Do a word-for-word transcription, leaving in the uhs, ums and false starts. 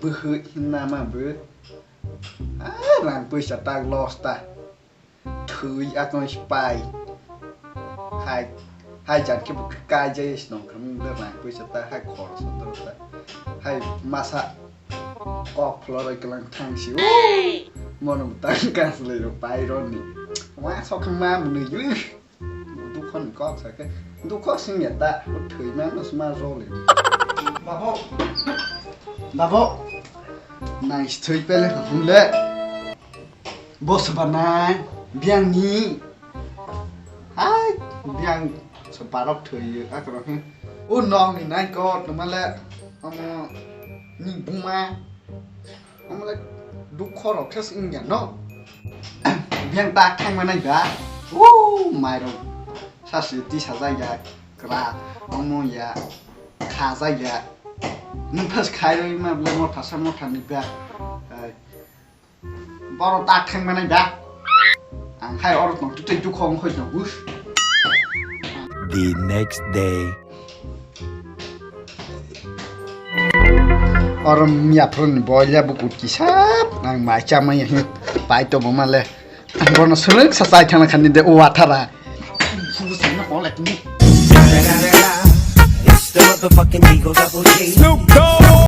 Bwhwi hinna ma bo. Ah, rang puisa tak loss ta. Thwi akon spai. Hai, hai jan ke bo kai jai snong kham de rang puisa ta hai khor sotro ta. Hai masa kok floroi kelang thang si. Mono tang kas le ro pai ro ni. Wa sok ma munu yu. Dukho ni kok sa khe, dukho sing ya ta, o thwi ma no sma role. Babo, babo, nai thwi pele hum le. Bo sba nai, biang ni. Hai, biang so parok thwi akro he. O nong ni nai ko, to male, omo, ni buma. Omo le dukho rok khe wngya no. Biang tak thang manai ba. Woo, mairok. Sasi tisa jaya kra. Omo ya. Kha jaya. Nwng phas khai roi ma ble motha sa motha ni ba. Ai. Boro tak thang manai ba. Ang khai oro tong tu tei dukho ong khoi tong us. The next day. Oro miya phuru ni boy le bukur kisa nang mai cha mai hin pai to bo ma le. Bono swrwng sa chai thana khani de o athara. Phuru sa na pole tini. It's the motherfucking Eagle Double G.